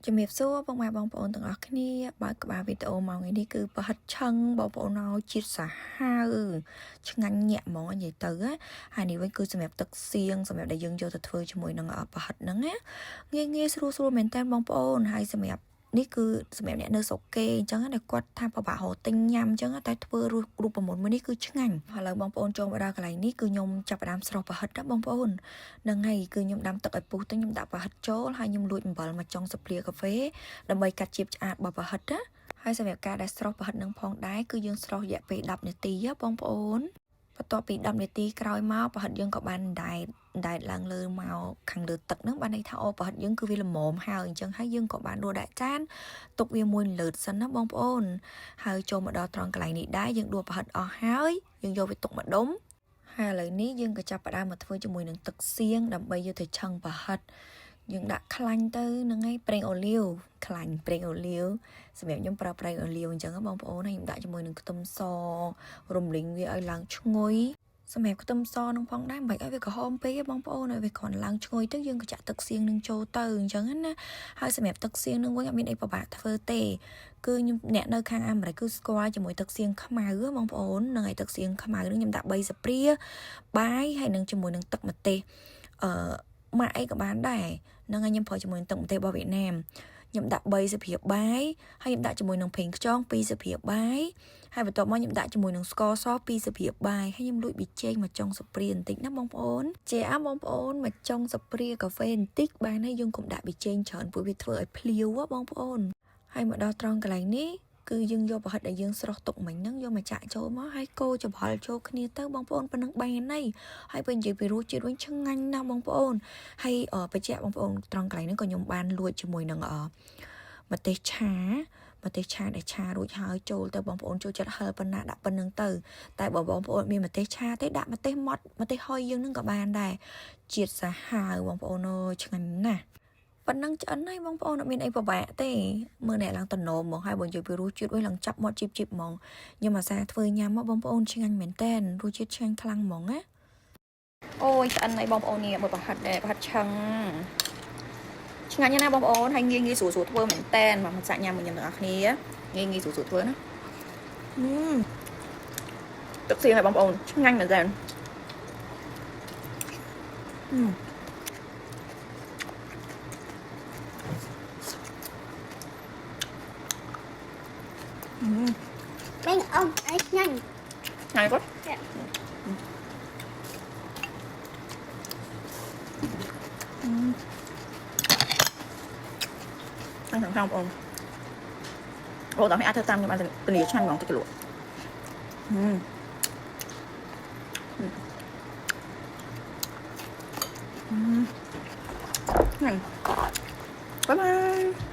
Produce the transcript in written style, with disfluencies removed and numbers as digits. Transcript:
ជំរាបសួរពុកម៉ែបងប្អូនទាំងអស់គ្នាបើកក្បាលវីដេអូមកថ្ងៃនេះគឺប្រហិតឆឹងបងប្អូនឲ្យជាតិសាហាវឆ្ងាញ់ញាក់ហ្មងនិយាយទៅណាហើយនេះវិញគឺសម្រាប់ទឹកសៀងសម្រាប់ដែលយើងយកទៅធ្វើជាមួយនឹងប្រហិតហ្នឹងណាងាយងាយស្រួលស្រួលមែនតើបងប្អូនហើយសម្រាប់នេះគឺសម្រាប់អ្នកនៅស្រុកគេអញ្ចឹងណាគាត់ថាពិបាករកទិញញ៉ាំអញ្ចឹងតែធ្វើរូបមន្តមួយនេះគឺឆ្ងាញ់ឥឡូវបងប្អូនចូលមកដល់កន្លែងនេះគឺខ្ញុំចាប់ផ្ដើមស្រុះប្រហិតណាបងប្អូនហ្នឹងហើយគឺខ្ញុំដាំទឹកឲ្យពុះទៅខ្ញុំដាក់ប្រហិតចូលហើយខ្ញុំលួចអំបិលមួយចុងស្លាបព្រាកាហ្វេដើម្បីកាត់ជាតិឆ្អាតរបស់ប្រហិតណាហើយសម្រាប់ការដែលស្រុះប្រហិតនឹងផងដែរគឺយើងស្រុះរយៈពេល10នាទីបងប្អូនបន្ទាប់ពី10នាទីក្រោយមកប្រហិតយើងក៏បានដែតដែតឡើងលើមកខាងលើទឹកហ្នឹងបានន័យថាអូប្រហិតយើងគឺវាល្មមហើយអញ្ចឹងហើយយើងក៏បានដួសដាក់ចានទុកវាមួយលើតសិនណាបងប្អូនហើយចូលមកដល់ត្រង់កន្លែងនេះដែរយើងដួសប្រហិតអស់ហើយយើងយកវាទុកម្ដុំហើយឥឡូវនេះយើងក៏ចាប់ផ្ដើមមកធ្វើជាមួយនឹងទឹកសៀងដើម្បីយកទៅឆឹងប្រហិតយើងដាក់ខ្លាញ់ទៅហ្នឹងហើយប្រេងអូលីវខ្លាញ់ប្រេងអូលីវសម្រាប់ខ្ញុំប្រើប្រេងអូលីវអញ្ចឹងបងប្អូនហើយខ្ញុំដាក់ជាមួយនឹងខ្ទឹមសរំលីងវាឲ្យឡើងឈ្ងុយសម្រាប់ខ្ទឹមសនឹងផងដែរមិនបាច់ឲ្យវាក្រហមពេកទេបងប្អូនឲ្យវាគ្រាន់ឡើងឈ្ងុយទៅយើងក៏ចាក់ទឹកសៀងនឹងចូលទៅអញ្ចឹងណាហើយសម្រាប់ទឹកសៀងនឹងវិញអត់មានអីពិបាកធ្វើទេគឺខ្ញុំអ្នកនៅខាងអាមេរិកគឺស្គាល់ជាមួយទឹកសៀងខ្មៅបងប្អូននឹងឲ្យទឹកសៀងខ្មៅនឹងខ្ញុំដាក់3ស្លាបព្រាបាយហើយនឹងជាមួយនឹងទឹកម្ទេសអឺម៉ាក់អីក៏បានដែរនឹងឲ្យខ្ញុំប្រើជាមួយនឹងទឹកម្ទេសរបស់វៀតណាមខ្ញុំដាក់3ស្លាបព្រាបាយហើយខ្ញុំដាក់ជាមួយនឹងប្រេងខ្យង2ស្លាបព្រាបាយហើយបន្ទាប់មកខ្ញុំដាក់ជាមួយនឹងស្ករស2ស្លាបព្រាបាយហើយខ្ញុំលួចប៊ីចេងមួយចុងស្លាបព្រាបន្តិចណាបងប្អូនជាអាបងប្អូនមួយចុងស្លាបព្រាកាហ្វេបន្តិចបានហើយយើងកុំដាក់ប៊ីចេងច្រើនព្រោះវាធ្វើឲ្យភ្លាវបងប្អូនហើយមកដល់ត្រង់កន្លែងនេះគឺយើងយកប្រហិតដែលយើងស្រុះទុកមិញហ្នឹងយកមកចាក់ចូលមកហើយកូរច្របល់ចូលគ្នាទៅបងប្អូនប៉ុណ្ណឹងបានហើយហើយបើនិយាយពីរសជាតិវិញឆ្ងាញ់ណាស់បងប្អូនហើយបញ្ជាក់បងប្អូនត្រង់កន្លែងហ្នឹងក៏ខ្ញុំបានលួចជាមួយនឹងម្ទេសឆាម្ទេសឆាដែលឆារួចហើយចូលទៅបងប្អូនចូលចិត្តហឹរប៉ុណ្ណាដាក់ប៉ុណ្្នឹងទៅតែបើបងប្អូនមានម្ទេសឆាទេដាក់ម្ទេសម៉ត់ម្ទេសហុយយើងនឹងក៏បានដែរជាតិសាហាវបងប្អូនអើយឆ្ងាញ់ណាស់ប៉ុណ្ណឹងឆ្អិនហើយបងប្អូនអត់មានអីពិបាកទេមើលអ្នកឡើងតំណមហ្មងហើយបើនិយាយពីរសជាតិវិញឡើងចាប់មាត់ជីបជីបហ្មងខ្ញុំអាសាធ្វើញ៉ាំមកបងប្អូនឆ្ងាញ់មែនតែនរសជាតិឆ្ងាញ់ខ្លាំងហ្មងណា អូយឆ្អិនហើយបងប្អូននេះមើលប្រហិតដែរប្រហិតឆឹងឆ្ងាញ់ណាស់បងប្អូនហើយងាយងាយស្រួលស្រួលធ្វើមែនតែនមកសាក់ញ៉ាំមួយខ្ញុំទាំងអស់គ្នាងាយងាយស្រួលស្រួលធ្វើណាហឹមទឹកសៀងហើយបងប្អូនឆ្ងាញ់មែនតើហឹមហឹម Bên ông ấy nhanh. ឆ្ងាញ់គាត់ ចា៎ ខាងខាងបងប្អូនអូដល់នេះអាចធ្វើតាមខ្ញុំបានពលាឆ្ងាញ់ហ្មងទឹកជ្រលក់ហឹមហឹមឆ្ងាញ់bye bye.